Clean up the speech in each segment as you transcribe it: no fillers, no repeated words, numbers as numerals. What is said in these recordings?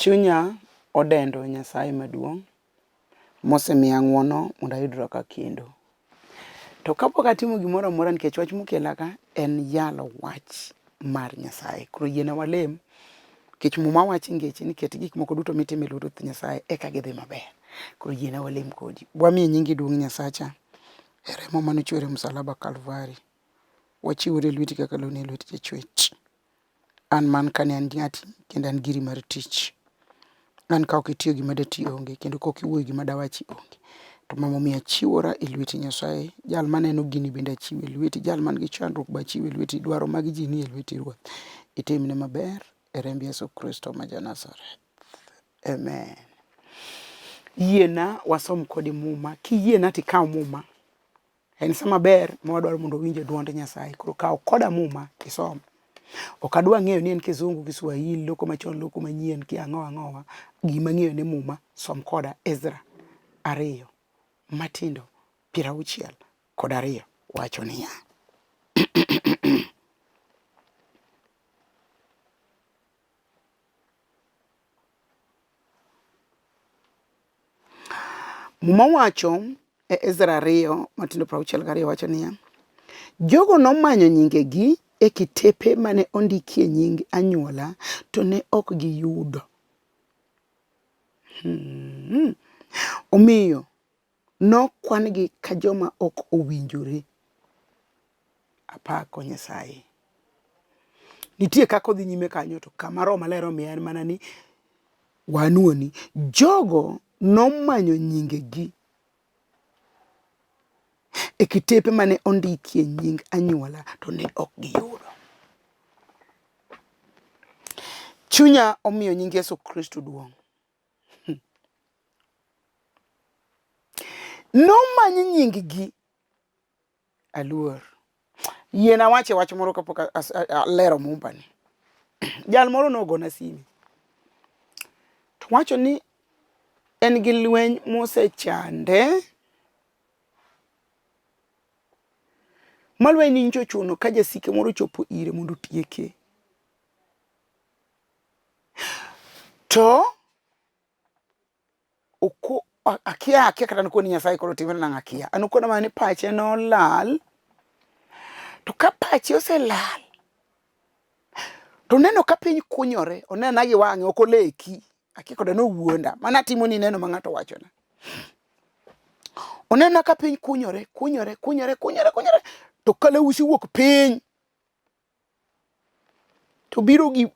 Chunya odendo Nyasaye maduong' mosemiya ng'wono mondo ayudra ka kendo. To kapok atimo gimoro amora nikech wach mokela ka en yalo wach mar Nyasaye. Koro yiena walem nikech muma wacho e ngeche ni ket gik moko duto mitimo e lwet Ruoth Nyasaye eka gidhi maber. Koro yiena walem kodi. Wamiyo nyingi duong' Nyasacha e remo mane ochwer e msalaba Kalvari. Wachiwore e lweti kaka lony e lwet jachwech. An man ka ni an ng'ati kendo an giri mar tich. An ka ok itiyo gima dati onge kendo ka ok iwuoyo gima dawachi onge. To mama omiyo achiwora e lweti Nyasaye, jal maneno gini bende achiwo e lweti, jal man gi chandruok be achiwo e lweti, dwaro mag ji nie lweti Ruoth. Itimne maber e remb Yesu Kristo ma ja Nazareth. Amen. Yiena wasom kodi muma, kiyiena tikaw muma. En sama ber ma wadwaro mondo owinj duond Nyasaye. Koro kaw koda muma isom. Ok adwa ng'eyo ni en kizungu, Kiswahili, loko machon, loko manyien, ki ang'o ang'owa. Gima ang'eyo ni muma, som koda Ezra ariyo matindo piero auchiel kod ariyo wacho niya. Muma wacho e Ezra ariyo matindo 62 wacho niya, Jogo nomanyo nyingegi e kitepe mane ondikie nying anyuola to ne ok giyudo. Hmm. Omiyo nokwan-gi ka joma ok owinjore. Apako Nyasaye. Nitie kaka odhi nyime kanyo to kama Roho Maler omiya en mana ni wanuoni jogo nomanyo nyingegi e kitepe mane ondikie nying anyuola to ne ok giyudo. Chunya omiyo nying Yesu Kristo duong'. Nomany nyinggi aluor. Yiena awache wach moro kapok alero mumbani. Jal moro nogona sime. To wacho ni en gi lweny mosechande ma lweny ni nyocha ochuno ka jasike moro ochopo ire mondo otieke. To oko akia akia kata nokoni Nyasaye koro timre nang'o akia. An okona mana ni pache nolal. To ka pache oselal, to oneno ka piny kunyore, onena gi wang'e, ok oleki. Akia koda nowuonda. Mano atimoni neno ma ng'ato owachona. Onena ka piny kunyore, kunyore, kunyore, kunyore, kunyore. To kalausi wuok piny. To biro gi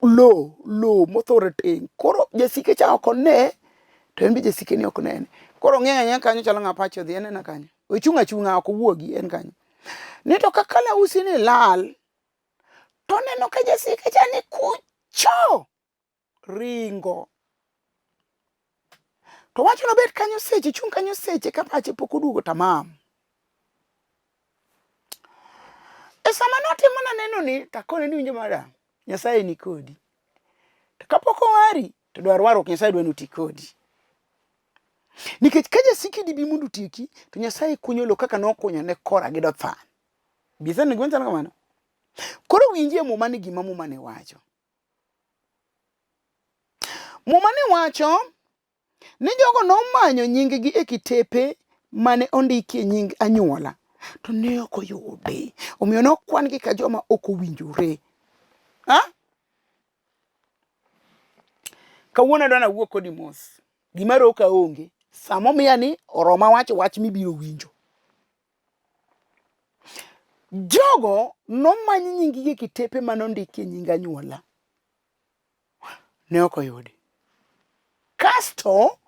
lo, lo motho rateng'. Koro jasike cha ok one, to en be jasike ni ok nene. Koro ong'eyo ang'eya kanyo chalo ng'a pache odhi anena kanyo. Ochung' achung'a ok owuogi en kanyo. Ni to ka kalausi ni lal, to oneno ka jasike cha ni kucho ringo. To wacho nobet kanyo seche, chung' kanyo seche ka pache pok oduogo tamam. E sama notimo na neno ni takone ni winjo madam, Nyasaye ni kodi. To kapok owari, to dwar warruok Nyasaye dwa ni oti kodi. Nikech ka jasiki dibi mondo otieki, to Nyasaye kunyo lo kaka nokunyo ne Kora gi Dothan. Biseneno gima chalo kamano? Koro winjie muma ni gima muma ne wacho. Muma ne wacho ni jogo nomanyo nyinggi e kitepe mane ondikie nying anyuola to ne ok oyudi. Omiyo nokwan-gi ka joma ok owinjore. Ha? Kawuono adwa nawuo kodi mos. Gima roka onge. Sama omiya ni oroma wacho wach mibiro winjo. Jogo nomany nyinggi e kitepe mane ondikie nying anyuola. Ne ok oyudi. Kasto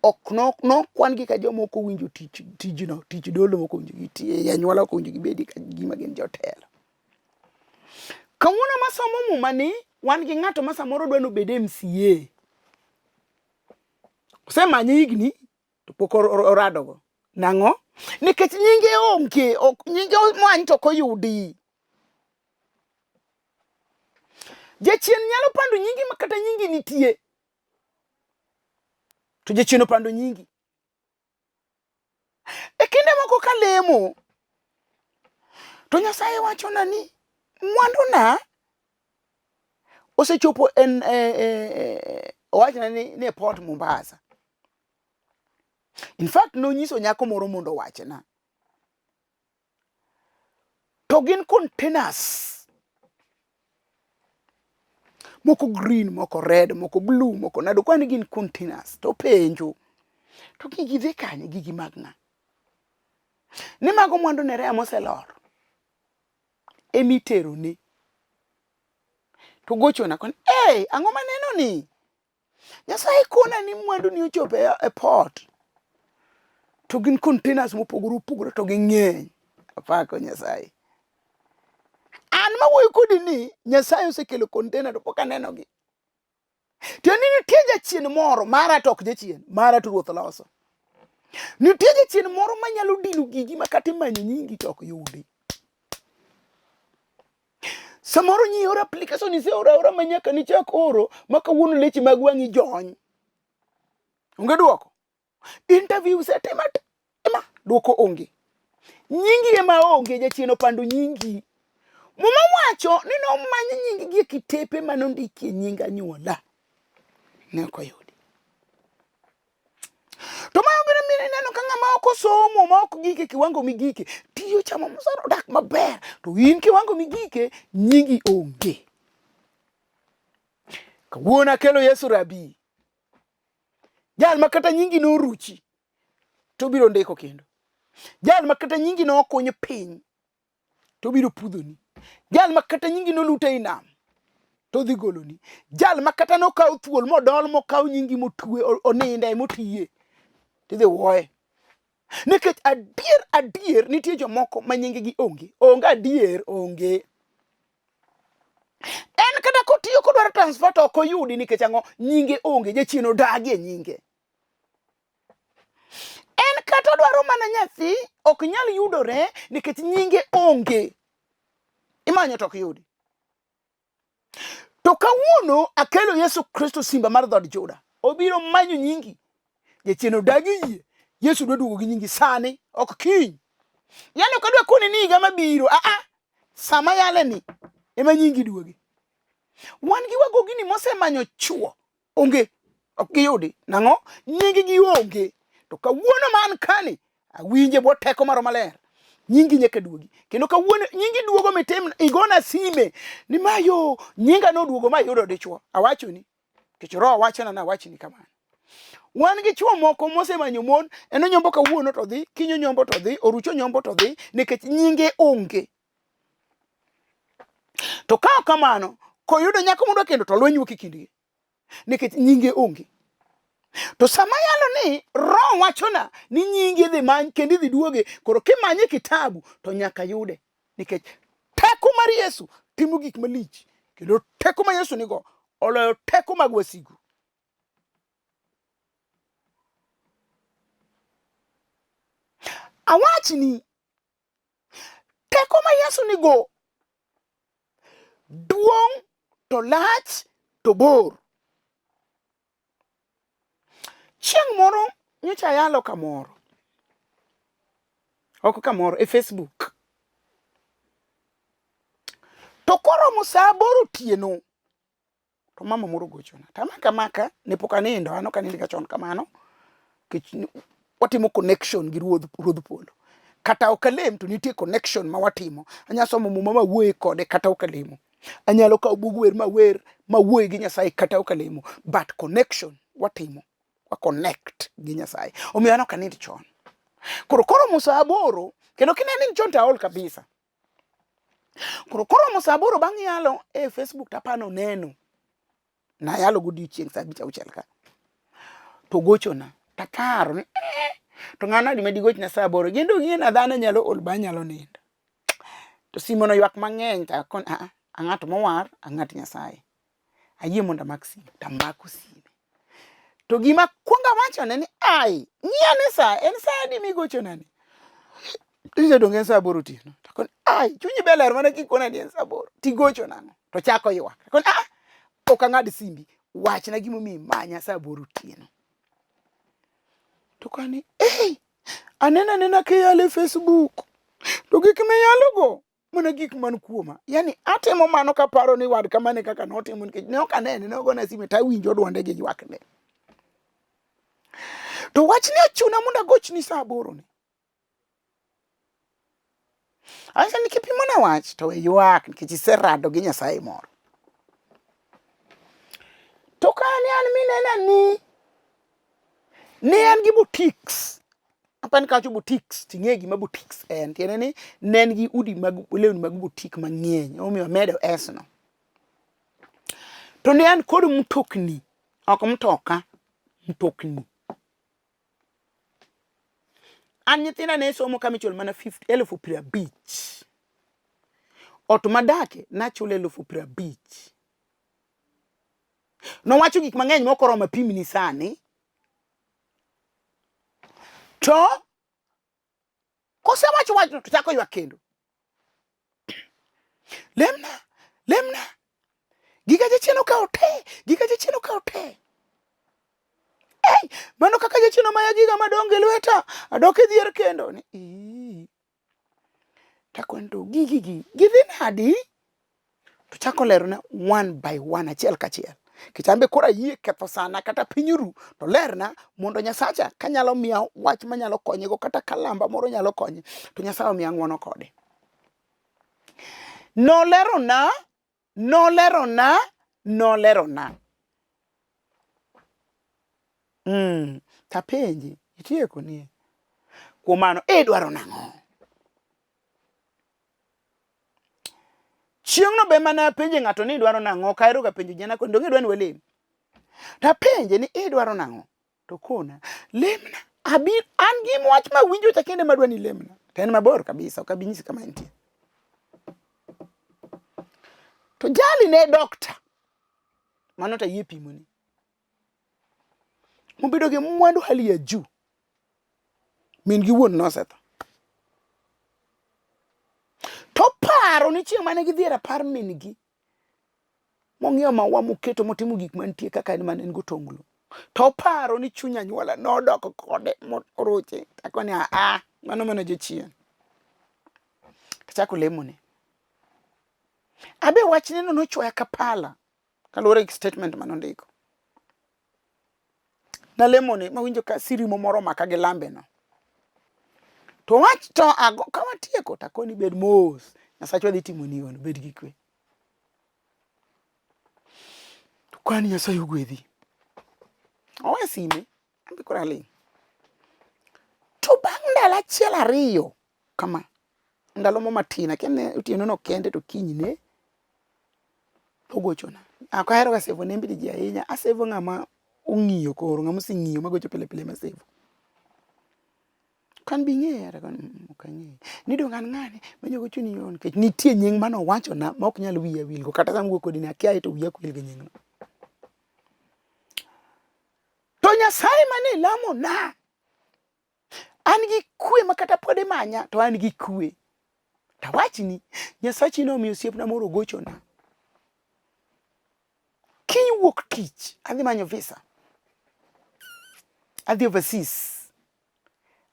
ok nokwan gi ka joma ok owinjo tich tijno, tich dolo ok owinjo giti, e anyuola ok owinjo gibedi ka gima gin jotelo. Kawuono masomo muma ni wan gi ng'ato ma samoro dwa nobed MCA. Osemanye higni to pok oradogo. Nang'o? Nikech nyinge onge, ok nyinge omany to ok oyudi. Jachien nyalo pando nyingi ma kata nyingi nitie. To jachien opando nyingi. E kinde moko kalemo, to Nyasaye wachona ni mwanduna osechopo en e, e, Owachna ni ni e port Mombasa. In fact nonyiso nyako moro mondo owachna. To gin containers. Moko green, moko red, moko blue, moko nado kwani gin containers. To penjo. To gigi dhi kanye gigi mag ng'a? Ni mago mwandu Nerea moselor. Emiterone. To gochona koni, "Hey, ang'o maneno ni? Nyasaye kona ni mwandu ni ochopo e port. To gin containers mopogore opogore to ging'eny. Apako Nyasaye. An mawuoyo kodi ni Nyasaye osekelo container to pok anenogi. Tiende ni nitie jachien moro, mara to ok jachien, mara to Ruoth loso. Nitie jachien moro manyalo dino gigi ma kata imanyo nyingi to ok yudi. Samoro nyi oro application iseoro aora ma nyaka nichak oro ma kawuono leche mag wang'i jony. Onge duoko. Interview usetim atima, duoko onge. Nyingi ema onge, jachien opando nyingi. Muma wacho ni nomany nying-gi e kitepe mane ondikie nying anyuola. Ne ok oyudi. To ma obiro miyo ineno ka ng'ama ok osomo ma ok gike kiwango migike tiyo chamo mosara odak maber to in kiwango migike nyingi onge. Kawuono akelo Yesu Rabi. Jal ma kata nyingi noruchi to obiro ndiko kendo. Jal ma kata nyingi nokuny piny to obiro pudhoni. Jal ma kata nyingi nolut ei nam to odhi goloni. Jal ma kata nokaw thuol modol mokaw nyingi motwe oninde motiye tidhi wuoye. Nikech adier adier nitie jomoko ma nyingegi onge. Onge adier onge. En kata kotiyo kodwaro transfer to ok oyudi nikech ang'o? Nyinge onge, jachien odagi e nyinge. En kata odwaro mana nyathi ok nyal yudore nikech nyinge onge. Imanyo to ok yudi. To kawuono akelo Yesu Kristo simba mar dhood Juda. Obiro manyo nyingi. Jachien odagi yie. Yesu dwa duogo gi nyingi sani, ok kiny. Yani ok adwa koni ni higa mabiro. A a. Sama yale ni ema nyingi duogi. Wan gi wagogini mosemanyo chuo onge ok giyudi nang'o nyingi gi onge to kawuono man kani awinje bwo teko maro maler nyingi nyaka duogi kendo kawuono nyingi duogo mitim igona sime ni mayo nyinga noduogo mayudo dichuo awachoni nikech roho wachona nawachni kamano wan gi chuo moko mosemanyo mon en onyombo kawuono to dhi kiny onyombo to dhi orucho onyombo to dhi nikech nyinge onge To ka ok kamano, koyudo nyako modwa kendo to lweny wuok e kindgi nikech nyinge onge. To sama yalo ni Roho wachona ni nyingi idhi many kendo idhi duoge, koro kimanye kitabu to nyaka yude nikech teko mar Yesu timo gik malich kendo teko ma Yesu nigo oloyo teko mag wasigu. Awachni Teko ma Yesu nigo duong' to lach to bor. Chieng' moro nyocha ayalo kamoro, ok kamoro, e Facebook. To koromo saa aboro otieno, To mama moro gochona. To amaka amaka ne pok anindo, an ok anind ga chon kamano. Nikech watimo connection gi ruodh ruodh polo. Kata ok alem to nitie connection ma watimo. Anyalo somo muma ma wuoye kode kata ok alemo. Anyalo kawo bug wer ma wer ma wuoye gi Nyasaye kata ok alemo. But connection watimo. Wa connect gi Nyasaye. Omiyo an ok anind chon. Koro koromo saa aboro, kendo kineno chon to aol kabisa. Koro koromo saa aboro bang' yalo e Facebook to apano neno. Nayalo godiochieng' saa abich auchiel ka. To gochona taparo ni eh, to ng'ano adi ma digochna saa aboro? Gin to ging'e na dhano nyalo ol ba anyalo nindo. To simo no ywak mang'eny to akon a a ng'at mowar, ang'at Nyasaye. Ayie mondo amak sime, to amako sime. To gima kwongo awachone ni ai, ng'i ane sa, en sa adi migochona ni? Tije donge en sa aboro otieno. To akoni ai, chunyi be ler mana kikona ni en sa aboro. Tigocho nang'o? To chako ywak. Akoni ah, ok ang'ad simbi. Wachna gimomiyo imanya sa aboro otieno. To kani, ei, aneno anena kiyalo e Facebook. To gik miyalogo. Mana gik man kuoma. Yaani atimo mano kaparo ni wad kamano e kaka notimo nikech ne ok anene, ne ogona sime to awinjo dwonde gi ywakne. To wachni ochuna mondo agochni saa aboro ni. Awacho ni kipimona wach to we ywak nikech iserado gi Nyasaye moro. To ka ne an minena ni ne an gi boutiques. Apani kawacho boutiques ting'e gima boutiques en. Tiende ni ne en gi udi mag lewni mag boutique mang'eny. Emomiyo amedo S no. To ne an kod mtokni, ok mtoka, mtokni. An nyithinda ne somo kama ichulo mana 50 50,000. Ot madake nachulo 50,000. Nowacho gik mang'eny mok oromo apimni sani. To kosewacho wachno to chako ywak kendo. Lemna, lemna. Giga jachien okawo te, giga jachien okawo te. Hey, mano kaka jachien omaya giga madongo e lweta, adok e dhier kendo. Ni, ii. Takoni to gigi gi, gidhi nadi? To chako lerona one by one, achiel kachiel. Nikech an be koro ayie ketho sana kata piny ru, to lerna mondo Nyasacha kanyalo miya wach manyalo konyego kata kalamba moro nyalo konye, to Nyasaye omiya ng'wono kode. Nolerona, nolerona, nolerona. Tapenje, itieko nie. Kuom mano, idwaro nang'o? Chieng'no be mana apenje ng'ato ni idwaro nang'o, ok ahero ga penjo ji an akoni donge idwa ni walem. To apenje ni idwaro nang'o? To kona, lemna. Abi an gi wach ma winjo cha kende madwa ni lemna. To en mabor kabisa, ok abi nyisi kama entie. To jali ne dokta. Mano to ayie pimoni. Mobedo gi mwandu hali ya juu. Min gi wuon nosetho. To paro ni chieng' mane gidhi e rapar min gi, mong'iewo maua moketo motimo gik mantie kaka en mane en gotonglo. To paro ni chuny anyuola nodok kode moroche. Akoni a mano mana jachien. Tachako lemone. Abe wachne no nochwoya ka pala kaluwore gi statement manondiko. Nalemone mawinjo ka sirimo moro omaka gi lambe no. To wach to ago ka watieko to akoni bed mos. Nyasachwa dhi timoni hono, bed gi kwe. To kwani Nyasaye ogwedhi. Owe sime, an be koro aling'. To bang' ndalo achiel ariyo kama, ndalo mo matin, akia ni otieno no kende to kinyne ogochona. Ok ahero ga sevo nembni ji ahinya, asevo ng'ama ong'iyo koro, ng'ama oseng'iyo magocho pile pile ema asevo. Kan be ing'eya? Takoni mm, ok ang'eyi. Ni donge an ng'ane manyo gochoni yo nikech nitie nying manowachona ma ok nyal wiya wilgo kata sama awuoyo kodi ni akiaye to wiya ok wil gi nyingno. To Nyasaye mane lamona an gi kwe ma kata pod imanya to an gi kwe. Tawachni Nyasachi nomiyo osiepna moro ogochona. Kiny wuok tich adhi manyo visa. Adhi overseas.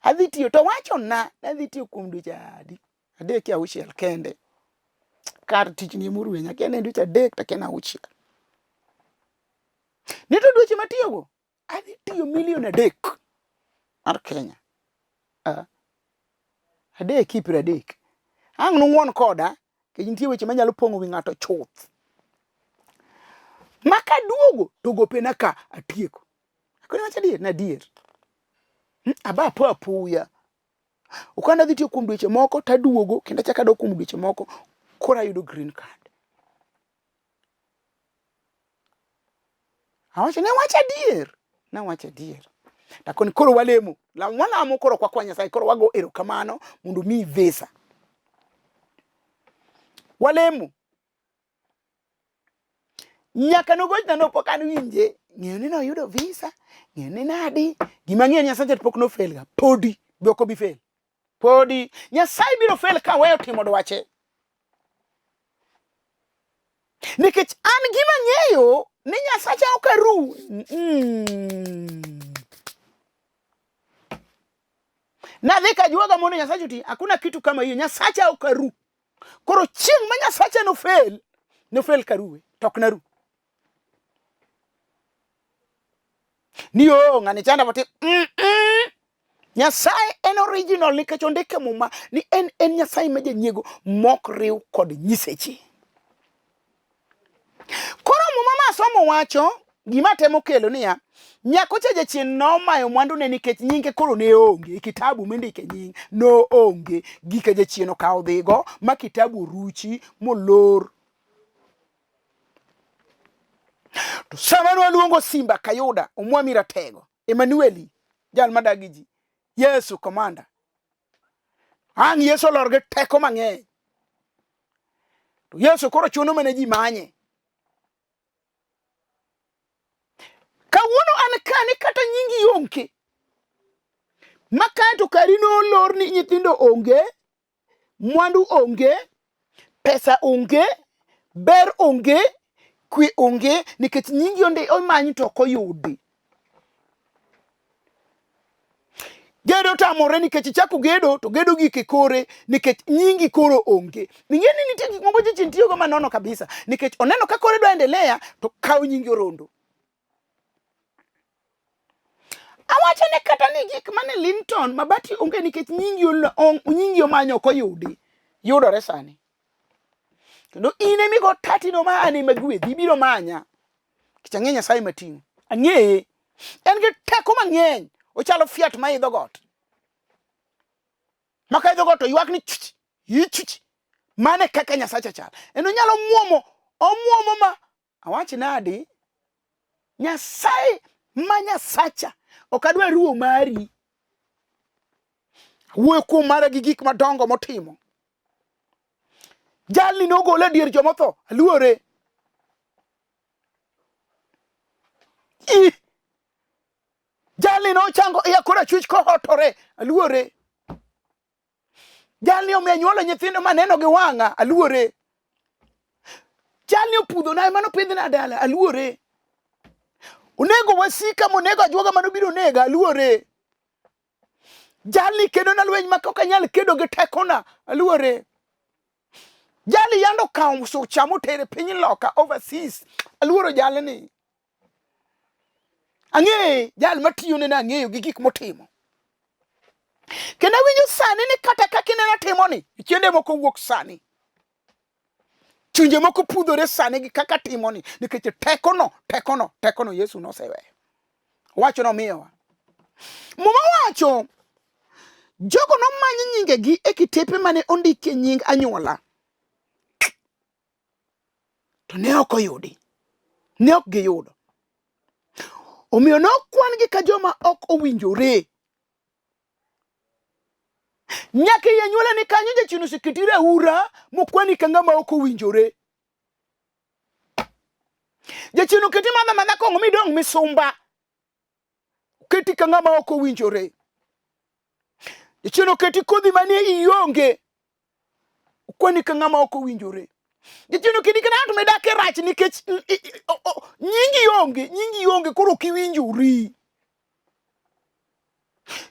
Adhi tiyo to wachona ni adhi tiyo kuom dweche adi? Adek ki auchiel kende. Kar tich ni emorwenya akia ni en dweche adek to akia ni auchiel. Ni to dweche matiyogo adhi tiyo milion 3 mar Kenya. Adek ki 30. Ang' nung'won koda nikech nitie weche manyalo pong'o wi ng'ato chuth. Ma kaduogo to gopena ka atieko. Akoni wach adier, nadier. Aba apo apoya. Ok adhi tiyo kuom dweche moko taduogo kendo achako adok kuom dweche moko koro ayudo green card. Awacho ne wach adier, nawacho adier. Takoni koro walemo, walamo koro ok wakwa Nyasaye, koro wago erokamano mondo omiyi visa. Walemo. Nyaka nogochna no pok an winje, ng'eyo ni noyudo visa, ng'eyo ni nadi, gima ng'eyo Nyasaye to pok nofail ga, podi be ok obi fail. Podi Nyasaye biro fail ka weyo timo dwache. Nikech an gima ng'eyo ni Nyasacha ok aru. Nadhi kajuoga mondo Nyasacha oti, hakuna kitu kama hiyo. Nyasacha ok aru. Koro chieng' ma Nyasacha nofel, nofel karuwe, to ok naru. Ni oo ng'ani chanda matin. Mm -mm. Nyasaye en original nikech ondike muma ni en en Nyasaye ma janyiego mok riw kod nyiseche. Koro muma ma somo wacho gima temo kelo niya, nyako cha jachien nomayo mwandune nikech nyinge koro ne onge e kitabu mindike nying no onge gike jachien okawo dhigo ma kitabu oruchi molor. To sama nwaluongo Simba Kayuda Omwami Ratego Emanueli jal madagi ji Yesu komanda ang' Yesu olor gi teko mang'eny to Yesu koro chuno mana ji manye kawuono an kani kata nyingi onge ma kae to kari nolor ni nyithindo onge mwandu onge, pesa onge, ber onge, kwe onge nikech nyingi onde omany to ok oyudi. Gedo tamore nikech ichako gedo to gedo gik e kore nikech nyingi koro onge. Ing'e ni nitie gik moko jachien tiyogo manono kabisa nikech oneno ka kore dwa endelea to kawo nyingi orondo. Awacho ne kata ni gik mane Linton mabati onge nikech nyingi nyingi omanyo ok oyudi yudore sani. Kendo in emigo tatino ma an ema gwedhi ibiro manya. Nikech ang'e Nyasaye mating'o. Ang'eye. En gi teko mang'eny. Ochalo Fiat ma idho got. Ma ka idho got to ywak ni chuch, ichuch. Mane kaka Nyasacha chal. En onyalo muomo, omuomo ma Awach nadi? Nyasaye ma Nyasacha ok adwa ruo mari. Wuoyo kuom mara gi gik madongo motimo. Jalni nogole e dier jomotho, aluore. Ih! Jalni nochango iya kor achwich kohotore, aluore. Jalni omiyo anyuolo nyithindo maneno gi wang'a, aluore. Jalni opudhona ema nopidhna dala, aluore. Onego wasika monego ajuoga manobiro nega, aluore. Jalni kedo na lweny ma ok anyal kedo gi tekona, aluore. Jali yando okawo sucha motere piny loka overseas, aluoro jalni. Ang'eye jal matiyone ne ang'eyo gi gik motimo. Kendo awinjo sani ni kata kaka ineno timoni, chiende moko wuok sani. Chunje moko pudhore sani gi kaka timoni nikech tekono, tekono, tekono Yesu noseweyo. Wacho nomiyowa. Muma wacho jogo nomany nyingegi e kitepe mane ondikie nying anyuola. To ne ok oyudi. Ne ok giyudo. Omiyo nokwan-gi ka joma ok owinjore. Nyaka ei anyuolani kanyo jachien oseketi raura mokwani ka ng'ama ok owinjore. Jachien oketi madha madha kong'o midong' misumba. Oketi ka ng'ama ok owinjore. Jachien oketi kodhi manie iyi onge. Okwani ka ng'ama ok owinjore. Jachien oketi ka ng'at midak e rach nikech nyingi onge, nyingi onge koro ok iwinjori.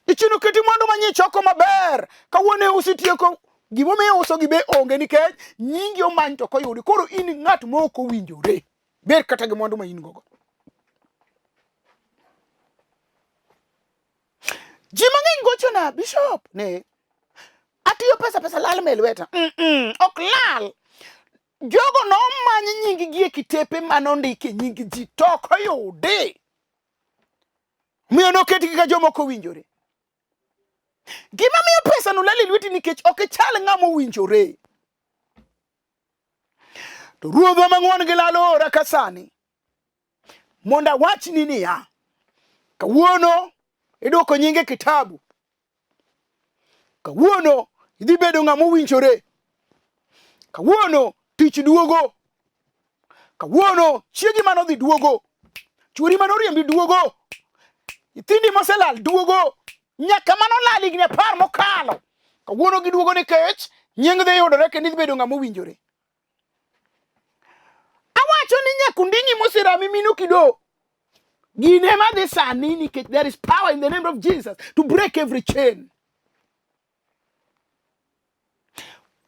Jachien oketi mwandu manyie choko maber. Kawuono usetieko gimomiyo uso gi be onge nikech nyingi omany to ok oyudi. Koro in ng'at ma ok owinjore. Ber kata gi mwandu ma in gogo. Ji mang'eny gochona bishop ne atiyo pesa pesa lal me lweta. Mm -mm, ok lal. Jogo nomany nying gi e kitepe manondike nying ji to ok oyudi. Omiyo noketgi ka joma ok owinjore. Gima miyo pesa no lal e lweti nikech ok ichal ng'ama owinjore. To Ruodhwa mang'won gi lalo ora ka sani mondo awachni niya, kawuono idwoko nyinge kitabu, kawuono idhi bedo ng'ama owinjore, kawuono tich duogo, kawuono chiegi manodhi duogo, chuori manoriembi duogo, nyithindi moselal duogo, nyaka manolal higni apar mokalo, kawuono giduogo nikech nying dhi yudore kendo idhi bedo ng'ama owinjore. Awacho ni nyakundinyi moserami mino kido. Gine ema dhi sani nikech there is power in the name of Jesus to break every chain.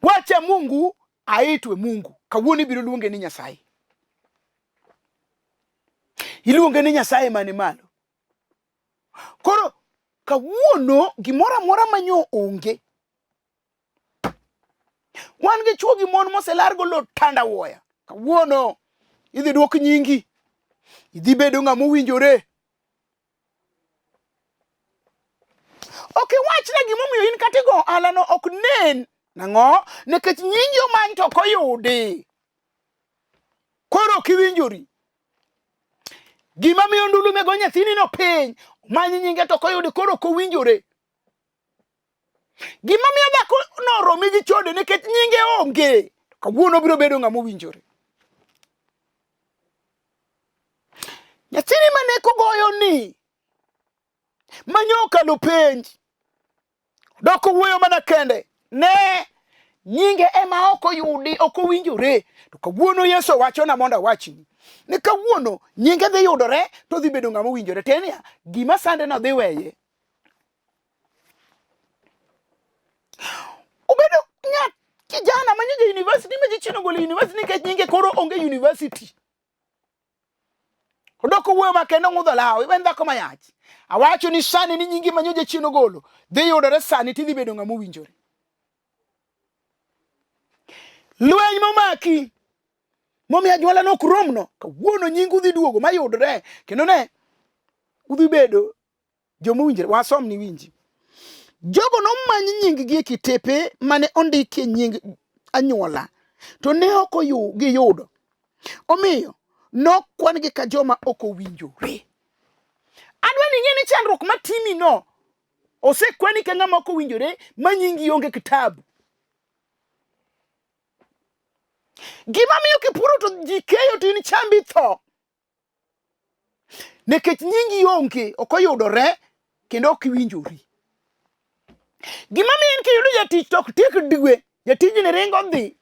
Wacha Mungu aitwe Mungu. Kawuono ibiro luonge ni Nyasaye. Iluonge ni Nyasaye mani malo. Koro kawuono gimoro amora manyo onge. Wan gi chwo gi mon moselargo lo tanda wuoya. Kawuono idhi duok nyingi. Idhi bedo ng'ama owinjore. Ok iwachna gimomiyo in kata igo ohala no ok nen. Nang'o? Nikech nyingi omany to ok oyudi. Koro ok iwinjori. Gima miyo ndulume go nyathini no piny, omany nyinge to ok oyudi koro ok owinjore. Gima miyo dhako no romi gi chode nikech nyinge onge. Kawuono biro bedo ng'ama owinjore. Nyathini ma neko goyo ni manyo okalo penj dok owuoyo mana kende ne nyinge ema ok oyudi ok owinjore to kawuono Yesu wachona mondo awachni ni kawuono nyinge dhi yudore to dhi bedo ng'ama owinjore tiende niya gima sande no dhi weye obedo nya kijana ma nyocha university ma jachien ogolo university nikech nyinge koro onge university odok owuoyo ma kendo ng'udho law iwen dhako ma yach awacho ni sani ni nyingi ma nyocha jachien ogolo dhi yudore sani tidhi bedo ng'ama owinjore lweny momaki momiyo anyuola nok romno kawuono nyingu dhi duogo mayudre kendo ne udhi bedo joma owinjore wasom ni winji jogo nomany nying-gi e kitepe mane ondikie nying anyuola to ne ok giyudo omiyo nokwan-gi ka joma ok owinjore adwa ni ing'e ni chandruok matimi no osekwani ka ng'ama ok owinjore ma nyingi onge kitabu gima miyo kipuro to ji keyo to in chambi tho Nikech nyingi onge, ok oyudore kendo ok iwinjori. Gima miyo en kiyudo jatich to ok tiek dwe, jatijni ringo dhi.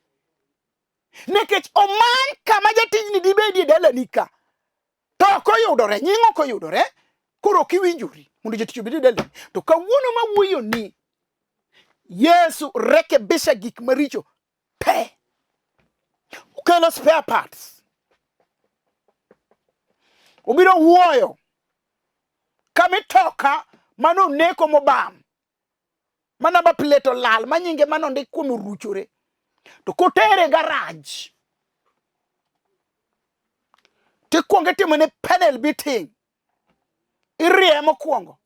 Nikech omany kama jatijni dibedie dalani ka. To ok oyudore, nying ok oyudore, koro ok iwinjori mondo jatich obed e dalani. To kawuono ma wuoyoni, Yesu rekebisha gik maricho te. Okelo spare parts. Obiro wuoyo kamitoka mano oneko mobam ma namba plate olal ma nyinge mane ondik kuome oruchore to kotere garaj tikwongo itimone panel beating irieye mokwongo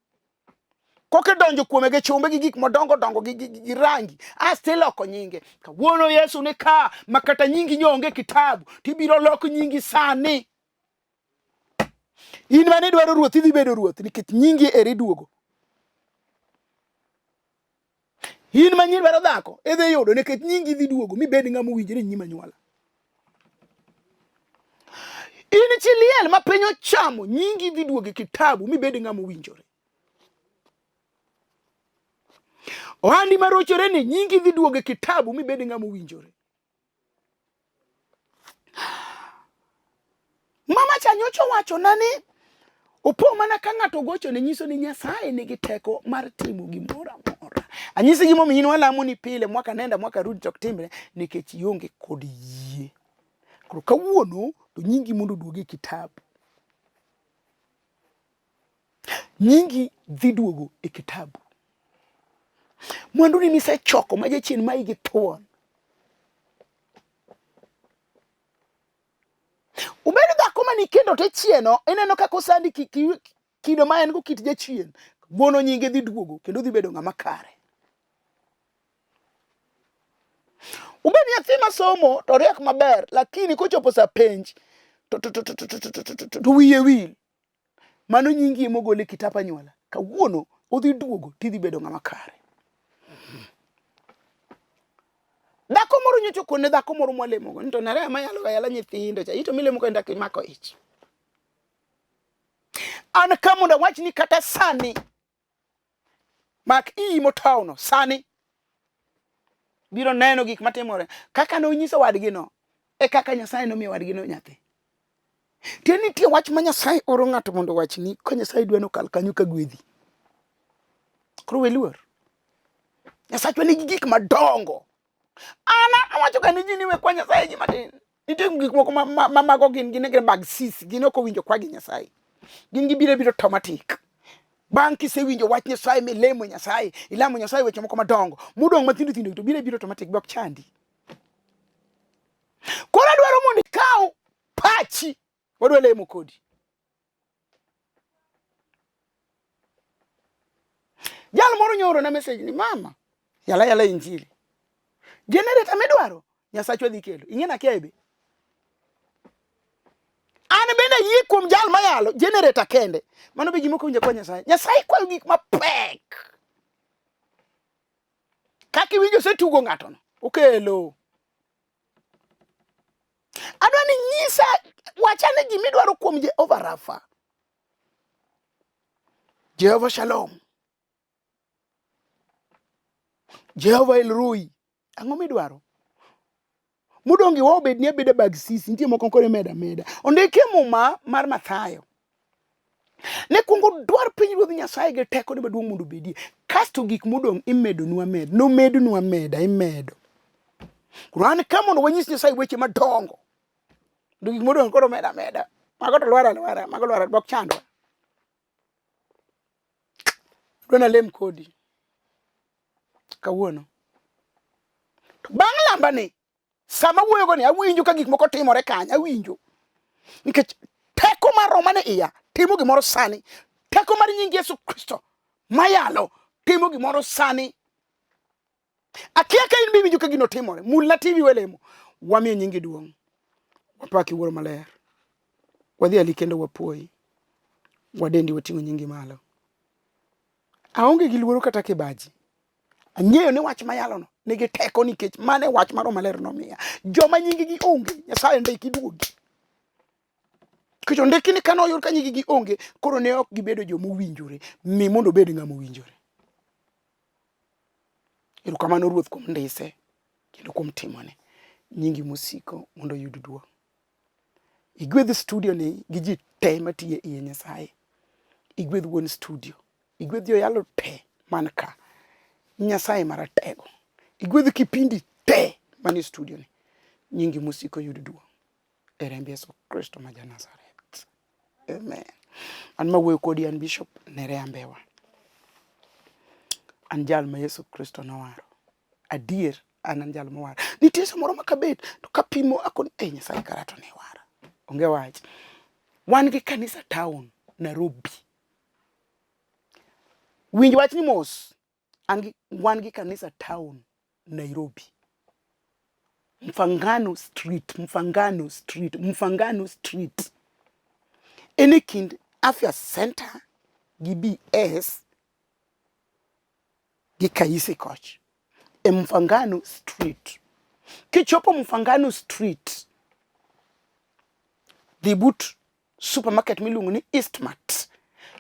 koka idonjo kuome gi chumbe gi gik madongo dongo gi, gi, gi rangi asto iloko nyinge kawuono Yesu ni ka ma kata nyingi nyonge kitabu tibiro lok nyingi sani in mane idwaro ruoth idhi bedo ruoth nikech nyingi eri duogo in ma nyidwaro dhako idhi yudo nikech nyingi dhi duogo mibed ng'ama owinjore e nyim anyuola in chi liel ma piny ochamo nyingi dhi duogo e kitabu mibed ng'ama owinjore ohandi marochore ni nyingi dhi duogo e kitabu mibed ng'ama owinjore Mama cha nyocha owachona ni opo mana ka ng'ato gochone nyiso ni Nyasaye nigi teko mar timo gimoro amora. Anyisi gimomiyo in walamo ni pile mwaka nenda mwaka rudi to ok timre nikech ionge kod yie. Koro kawuono to nyingi mondo oduog e kitabu. Nyingi dhi duogo e kitabu. Mwanduni misechoko ma jachien mayi gi thuon. Ubed dhako ma nikendo to ichieno, ineno kaka osandi kido ma en go kit jachien. Wuono nyinge dhi duogo kendo dhi bedo ng'ama kare. Ubed nyathi masomo to riek maber, lakini kochopo sa penj to wiye wil. Mano nyingi ema ogol e kitap anyuola. Kawuono odhi duogo tidhi bedo ng'ama kare. Dhako moro nyocha okone dhako moro mwalemogo ni to nare ama yalo ga yala nyithindo cha ito milemo kendo imako ich. An ka mondo awach ni kata sani mak iyi motawno sani biro neno gik matimore kaka nonyiso wadgino e kaka Nyasaye nomiyo wadgino nyathi. Tiende nitie wach ma Nyasaye oro ng'ato mondo owachni ka Nyasaye dwa nokal kanyo ka gwedhi. Koro we luor. Nyasachwa nigi gik madongo. An awacho ga ni ji ni we kwa Nyasaye ji matin. Nitie gik moko ma, ma, ma mago gin gin gin mag sis, gin ok owinjo kwagi Nyasaye. Gin gibiro biro automatic. Bang' kisewinjo wach Nyasaye milemo Nyasaye, ilamo Nyasaye weche moko madongo, modong' mathindo thindo to biro biro automatic be ok chandi. Koro adwaro mondo ikaw pachi, wadwa lemo kodi. Jal moro nyoro na message ni mama, yala yala injili. Generator midwaro Nyasachwa dhi kelo. Ing'e nakia be. An bende ayie kuom jal mayalo generator kende. Mano be gima ok owinjo kwa Nyasaye. Nyasaye kwayo gik mapek. Kaka iwinjo osetugo ng'ato no, okelo. Adwa ni nyisa wachane gima idwaro kuom Jehova Rafa. Jehova Shalom. Jehova El Roi. Ang'o midwaro? Modong' iwa obed ni abeda bag sisi, nitie moko koro imedo ameda. Ondiki e Muma mar Mathayo. Ne kuongo dwar pinyruodh Nyasaye gi tekone maduong' mondo obedie. Kasto gik modong' imedonu ameda. Nomednu ameda, imedo. Koro an ka mondo wanyis Nyasaye weche madongo. To gik modong' koro meda ameda. Mago to lwar alwara, mago lwar ok chandwa. Adwa nalem kodi kawuono. To bang' lambani, sama awuoyogo ni awinjo ka gik moko timore kanyo, awinjo. Nikech teko mar Roho mane iya timo gimoro sani. Teko mar nying Yesu Kristo mayalo timo gimoro sani. Akia ka in be iwinjo ka gino timore. Mulna TV welemo. Wamiyo nyingi duong'. Wapaki Wuoro Maler. Wadhi ali kendo wapuoyi. Wadendi wating'o nyingi malo. Aonge gi luoro kata kibaji. Ang'eyo ni wach mayalono nigi teko nikech mano e wach ma Roho Maler nomiya. Joma nyinggi onge, Nyasaye ndiki duogi. Nikech ondiki ni kane oyud ka nyinggi onge, koro ne ok gibedo joma owinjore. Mi mondo obed ng'ama owinjore. Erokamano Ruoth kuom ndise kendo kuom timone. Nyingi mosiko mondo oyud duong'. Igwedh studio ni gi ji te matiyo e iye Nyasaye. Igwedh wuon studio. Igwedh joyalo te man ka. Nyasaye maratego. Igwedh kipindi te manie studio ni. Nyingi mosiko yud duong'. E remb Yesu Kristo ma ja Nazareth. Amen. An mawuoyo kodi an Bishop Nerea Mbewa. An jal ma Yesu Kristo nowaro. Adier an an jal mowar. Nitie samoro ma kabet to kapimo akoni e Nyasaye kara to ne wara. Onge wach. Wan gi kanisa town Nairobi. Winj wachni mos. An gi, wan gi kanisa town Nairobi. Mfangano Street, Mfangano Street, Mfangano Street. En e kind Afya Center gi BS gi Kaisi koch e Mfangano Street. Kichopo Mfangano Street, dhi but supermarket miluongo ni Eastmart.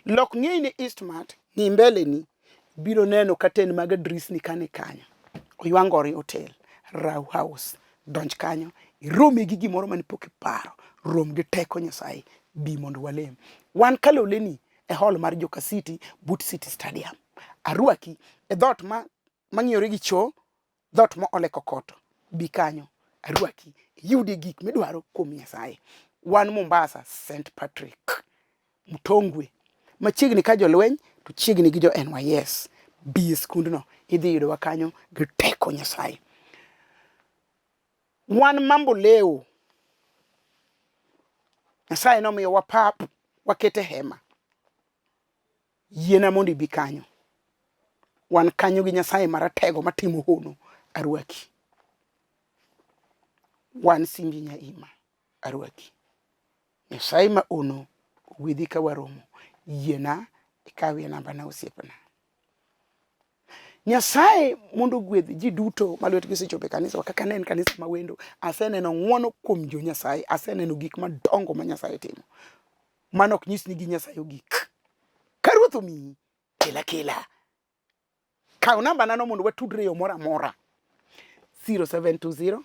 Lok ng'eyi ni Eastmart, ng'i mbele ni, biro neno katen mag drisni kani kanyo. Oywangore Hotel, Rau House, donj kanyo, irome gi gimoro mane pok iparo, rom gi teko Nyasaye, bi mondo walem. Wan Kaloleni e hall mar Joka City but City Stadium. Arwaki e dhoot ma mang'iyore gi choo, dhoot ma ole kokoto. Bi kanyo, arwaki, iyudie gik midwaro kuom Nyasaye. Wan Mombasa, St Patrick, Mtongwe, machiegni ka jolweny to chiegni gi jo NYS. Bi e skundno, idhi yudowa kanyo gi teko Nyasaye. Wan Mambo Leo, Nyasaye nomiyowa pap, wakete hema. Yiena mondo ibi kanyo. Wan kanyo gi Nyasaye maratego matimo hono, arwaki. Wan Simbi Nyaima, arwaki. Nyasaye ma ono ogwedhi ka waromo. Yiena ikawie nambana osiepna. Nyasaye mondo ogwedh ji duto ma lwetgi osechopo e kanisa kaka ne en kanisa ma wendo. Aseneno ng'wono kuom jo Nyasaye, aseneno gik madongo ma Nyasaye timo. Mano ok nyis ni gi Nyasaye ogik. Ka Ruoth omiyi, kela kela. Kaw namba nano mondo watudre e yo moro amora. 0720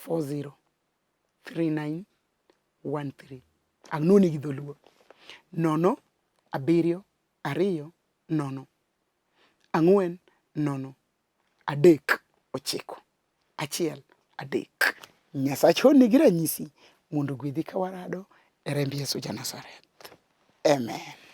40 39 13. Anoni gi dholuo. 0 7 2 0 4 0 3 9. 1 3. Nyasach honni gi ranyisi mondo ogwedhi ka warado e remb Yesu ja Nazareth. Amen.